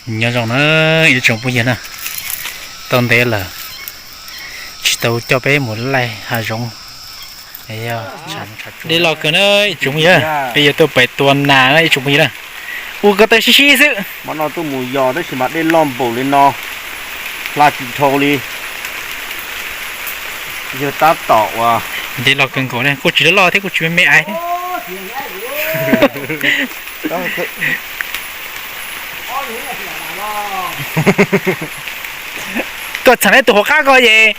Nyob zoo na ib tsoom phooj ywg na, tau ntev lawm tsis tau coj peb mus laij hav zoov. Dej loj kawg na ib tsoom phooj ywg, peb yuav tuaj pais tua nas na ib tsoom phooj ywg na. Ua ko taw sib sib xwb. Hmo no tuaj mus yos tab sis mas dej loj npaum li no, hla tsis dhau li. Yog tab tom uas dej loj kawg nkaus na, kuj tsis loj loj thiab kuj tsis me me aiv thiab. Koj txheem tus hauv qab ko ces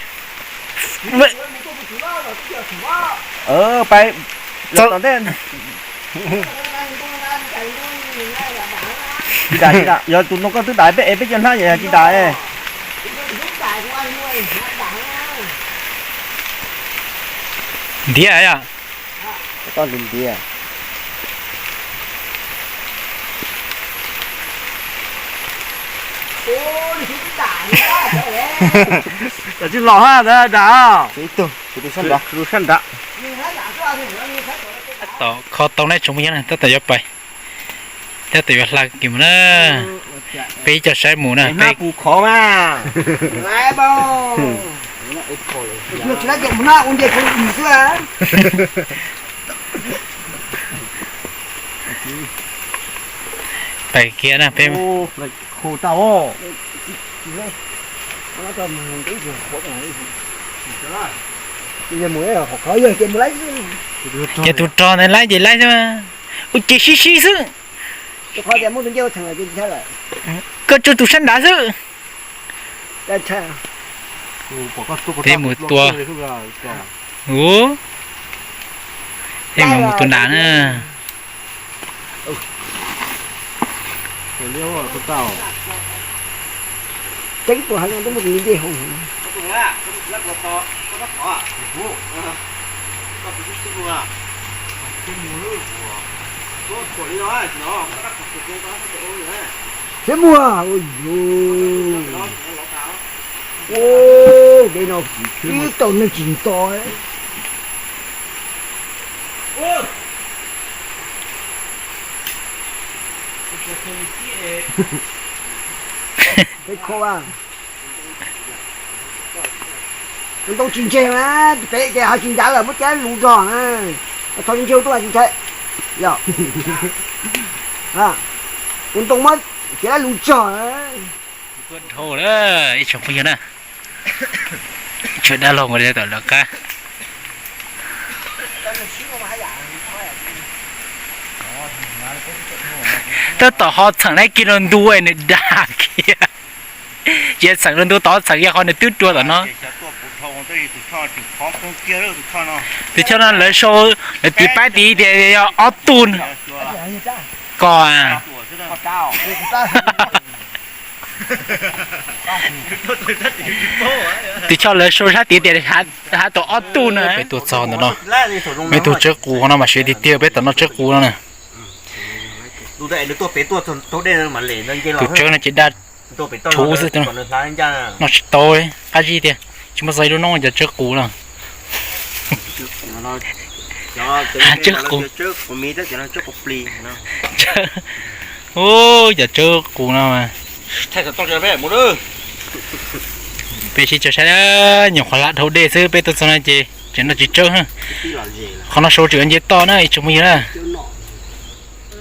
tsis dam, yog tus no koj twb dam peb es peb cov hnab yog tsis dam. Ntiav yom. Koj ntiav. Los ha, dam, tus sab nrad. Tab tom kho tau na tsoom phooj ywg na, tab tom yuav pais, tab tom yuav hla kiag mus na. Peb ib co saib mus na, peb pus khov mas. Pais kiag na peb. Ces tus rog ntawd laib ces laib xwb, ua ces sib sib xwb. Koj tsuas tus sab nrad xwb. Peb mus tua, u, peb mus mus tua nas na. Thiab muag, ua, dej no ib tau neeg tsis nto. Peb kho a, tus ntoo tsis ntseg na, pem ces ho tsis ncav lawm muab cab lus nrog na. Tho ntseg tuaj tsis ntshe, yog tus ntoo muab cab lus nrog. Dhau lawm ib tsoom phooj ywg na, tshuav dab laug nkaus li tom lawv qab. Tab tom ho txheem laib kiag rau ntu es nws dag kiag. Ces txheem rau ntu tod txheem kiag qhov nws twb rua tom no. Tus choj no lawv sau, lawv tiv paib tiv tias yog ob tug ko. Tus choj lawv sau sab tid tias hav tau ob tug na. Peb tuaj txog ntawm no, peb tug tsawb qus no mas siav tiag tiag, peb tom no tsawb qus no na. Tus tsawb no ces daj rhuv xwb, noj tsis tau, qab zib tiag, tsis muaj xav lub noob cov tsawb qus no. Tsawb qus, cov tsawb qus no. Peb sib tso saib, nyuam qhuav hla dhau dej xwb, peb tuaj txog no ces tseem noj tsis tsawb. Qhov no sau tseem nce toj na ib tsoom phooj ywg na.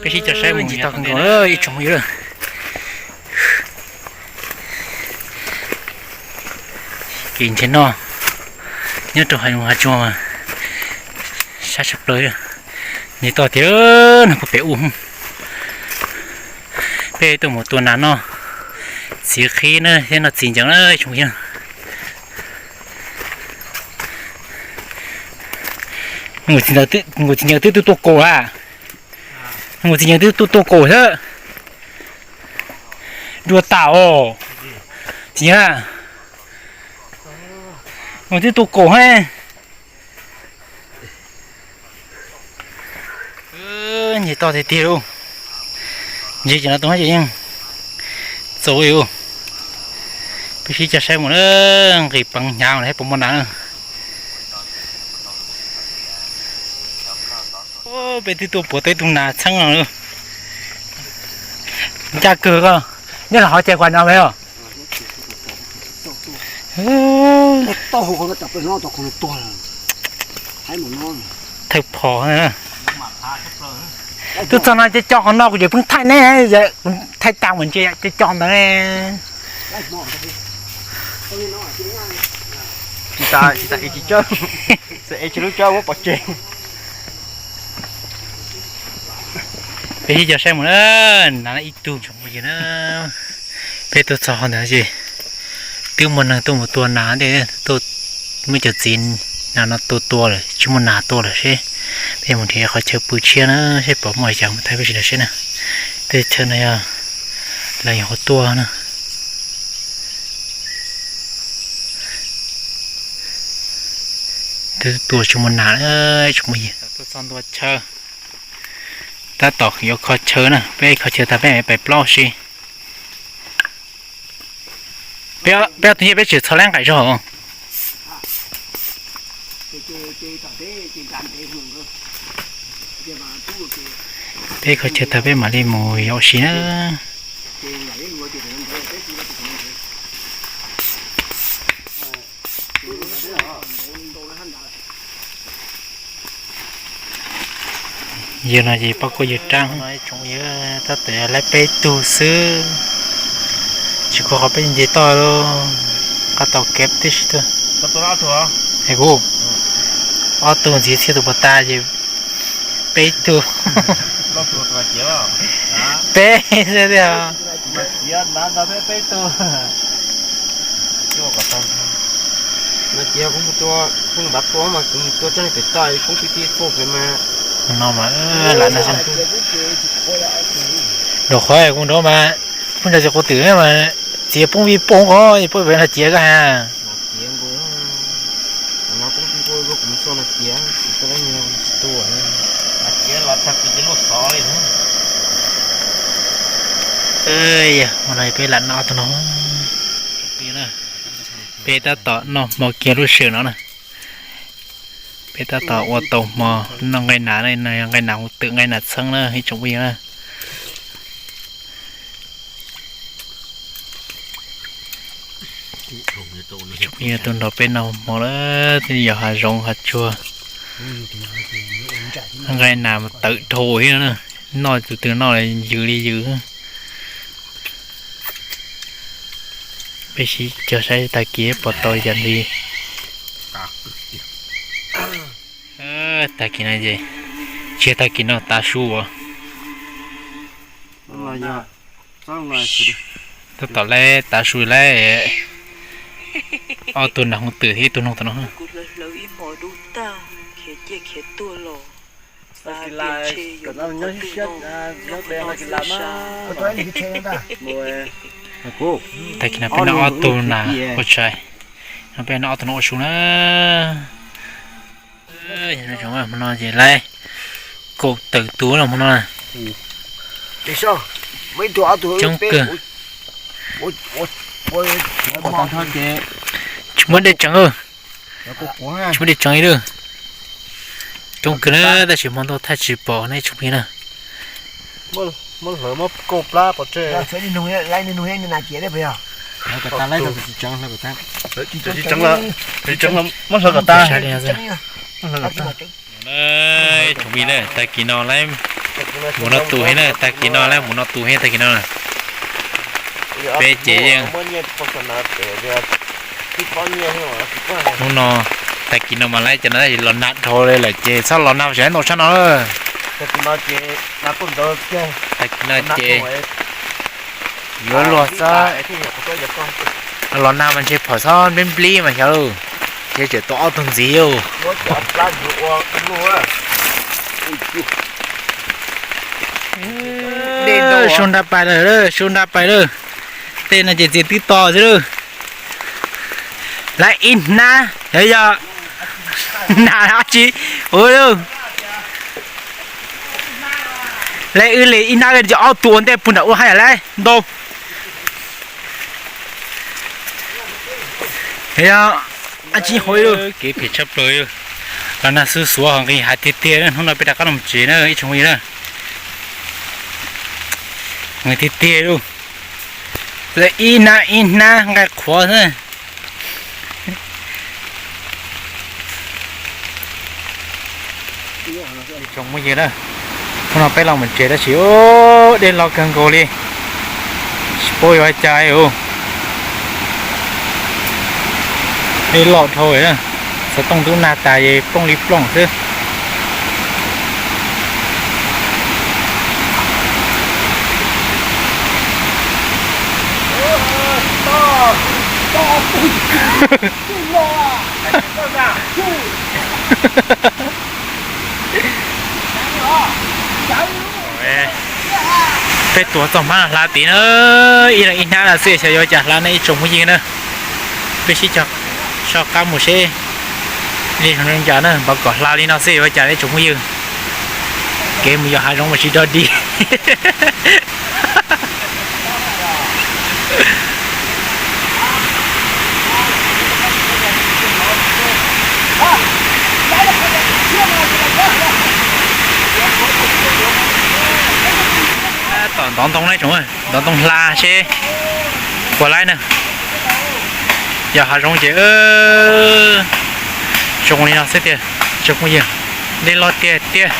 Peb sib tso saib mus tsis tau nkaus ib tsoom phooj ywg. Ces ntshe noj nyob rau hav zoov hav tsuag sab tshaj plaws. Nce toj tiag no puag pem ub. Peb tuaj mus tua nas noj txiv qhib na thiab noj txiv ncees na ib tsoom phooj ywg. Nkaus txiv ncees twb tuaj kaus a. Nkaus txiv ncees twb tuaj tuaj kaus xwb. Dua tas os. Txiv ncees, nkaus twb tuaj kaus he. Nce toj tiag tiag lauj. Ntsia cov no tus ces yeej txaus li. Peb sib cog saib mus na, nqis peev hnyav thiab puas muaj nas. Peb twb tuaj puag tau ib tug nas txheeb no. Ncaj kawg koj. Nyob los hov ces kuv no me os. Thawj phom. Twb txog no cov co qhov no kuv yuav pheej thaij ne, thaij tag mus ntsia cov co ntawd ne. Tsis tas, tsis tas, tsis tsawg, txawm es tsis lub tsawb muab pov tseg. Peb sib cog saib mus na, na ib tug tsoom phooj ywg na, peb tuaj txog qhov ntawd ces twb muaj neeg tuaj mus tua nas ntej, tuaj muab cov txiv nas no tua tua lawm, tsis muaj nas tua lawm seb. Peb mus nrhiav qhov chaw pw tshiab na, seb puas muaj yam mus thaij peb sawv daws seb na. Tej chaw no yog lawv nyuam qhuav tuaj na. Twb tuaj tsis muaj nas, tsis muaj yam. Tuaj txog ntua chaw, tab tom yuav kho chaw na, peb kho chaw tag peb mam pais plaub si. Peb ob tug nyiaj peb tseem txhob laib nqaim zog. Peb kho chaw tag peb mam li mus yos si na. Yawg no ces pab kuj yawg rab no tsoom yawg tab tom laib peb tug xwb, tsis khuv qhov peb nce toj lawm, qab tau kev tib si tuaj. Es kuv ob tug ntxiv thiab tus puas tas ces peb tug. Peb xwb tiag. No mas lam no xwb. Rau qhov kuv nrov mas phooj ywg txiv quv twm mas txiv poob vij poob qhov poob pem no ciav koj ha. Mus no peb lam noj tau no. Peb tab tom noj hmo kiag lub sij hawm no na. Peb tab tom ua tau hmo noj nqaij nas na, no yog nqaij nas hu twm, nqaij nas txheeb na ib tsoom phooj ywg na. Tus nrog peb noj hmo lawm twb yog hav zoov hav tsuag, nqaij nas mas tawm dhau thiab na, noj tus twg noj yws li yws. Peb sib cog saib tag kis puas tau yam ntxiv. Tag kis no ces, tsis yog tag kis no, tav su as. Tab tom laib tav su laib. Ob tug nas hu twm thiab ib tug noog tom no. Tag kis no peb noj ob tug nas ua tshais, no peb noj ob tug no ua su na. Hmo no ces laib kaum tawm tus no hmo no. Coob kawg. Tsis muaj dej tseev, tsis muaj dej tseev li lawm. Coob kawg na, tab sis hmo ntuj thaij tsis pom nej tsoom phooj ywg na. Muab hlawv kom tas. Tsoom phooj ywg na, tag kis no laib mus noj tus thiab na, tag kis no laib mus noj tus thiab tag kis no. Peb ces yeej hnub no, tag kis no mas laib cov no los nag dhau li lawm ces txhob los nag tseem ntoo tshaj no. Tag kis no ces yuav luag xwb. Los nag mas ntshe phom txhob nplib nplib mas xyov, ntshe tseem tua ob tug ntxiv. Su nra pais lawm, su nra pais lawm. Tej no ces txiav twb to xwb lawm. Laib ib hnab, yog, yog, nag dab tsi, ua, laib wb li ib hnab, ob tug ua ntej puag nram ua haj yam laib ntau. Yog, dab tsi hauv kev phem tshaj plaws, los nag xuv xuav ho nqis hav tiag tiag, hnub no peb rov qab los tsev na ib tsoom phooj ywg na. Nqis tiag tiag lauj. Lawv ib hnab ib hnab nqaij qhuav xwb. Tsoom phooj ywg na, hnub no peb los mus tsev tab sis dej loj kawg nkaus li, tsis paub yuav ua cas os. Dej loj dhau lawm, xov tooj ntub nag tas ces plooj li plooj xwb. Peb tuav txoj hmab no hla tid na, ib leeg ib hnab no xwb xyov yuav ua cas hla ne ib tsoom phooj ywg na. Peb sib cog soj qab mus seb li zoo li cas na, npaum kom hla li no xwb yuav ua cas ib tsoom phooj ywg. Kev mus yos hav zoov mas tsis dog dig. Tom ntov ntoo na tsoom, ntov ntoo hla seb puas laib na. Yog hav zoov ces zoo li no xwb tiag, tsoom phooj ywg, dej loj tiag tiag.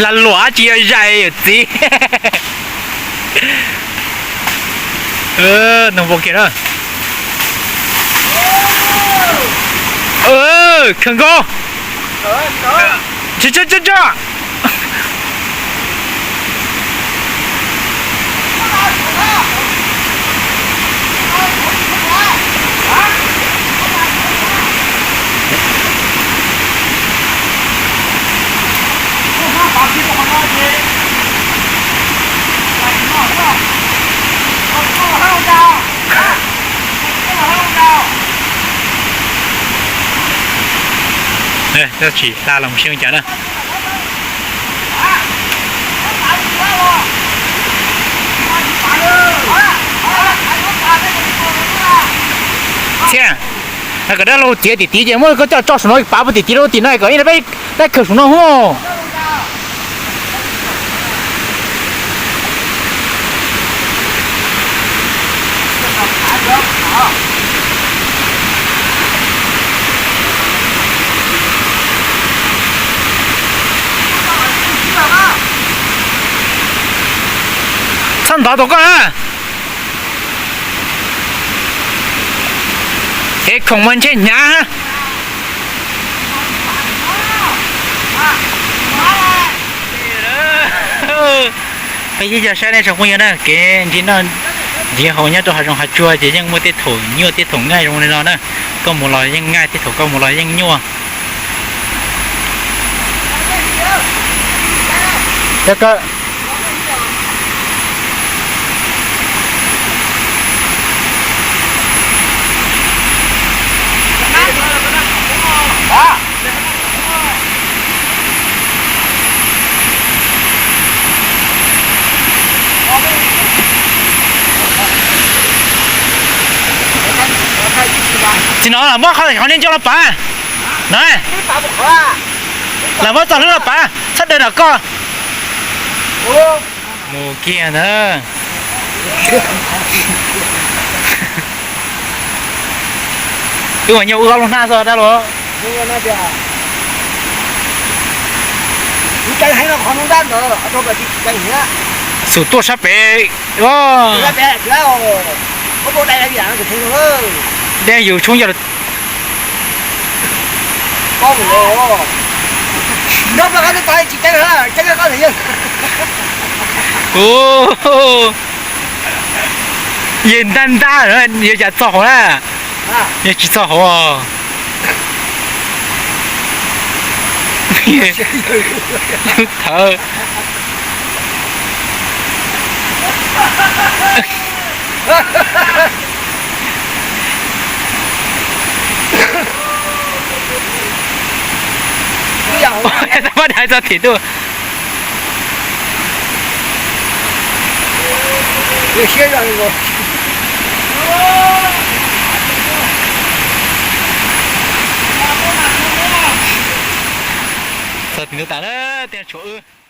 Lag luam tsis yog zais yawm txiv. Ntoo npau kiag na. Khawm nkaus. Tso, tso, tso, tso. Tsis hla los mus seb ua cas na. Txhiaj, kom dab laug txiav tim tid ces muab koj coj tso saum no pav puag tim tid rau tim no kom ib peb khawm saum no hub. Txhob ntov tus koj na. Es khoom mas ntshe hnyav. Peb ib co saib nej tsoom phooj ywg na, kev nrhiav noj nrhiav haus nyob rau hav zoov hav tsuag ces yeej muaj tej thaum nyuaj tej thaum nqaij zoo li no na. Koj mus los yeej nqaij, tej thaum koj mus los yeej nyuaj. Tsis no los muab qhov nej coj los pav no, los muab txoj hlwb los pav txhob daws nram koj. Mus kiag ntag. Wb mas nyuaj wb ob lub hnab xwb dab laug. Xum tuaj sab pem. Dej yus tshoob yog. Yog ntab ntab, yog cas txog hauv na? Yog tsis txog hauv. Thawv. Tau pab dais txog thim tuaj. Txog tim ntug tas na, tej no tshuav wb.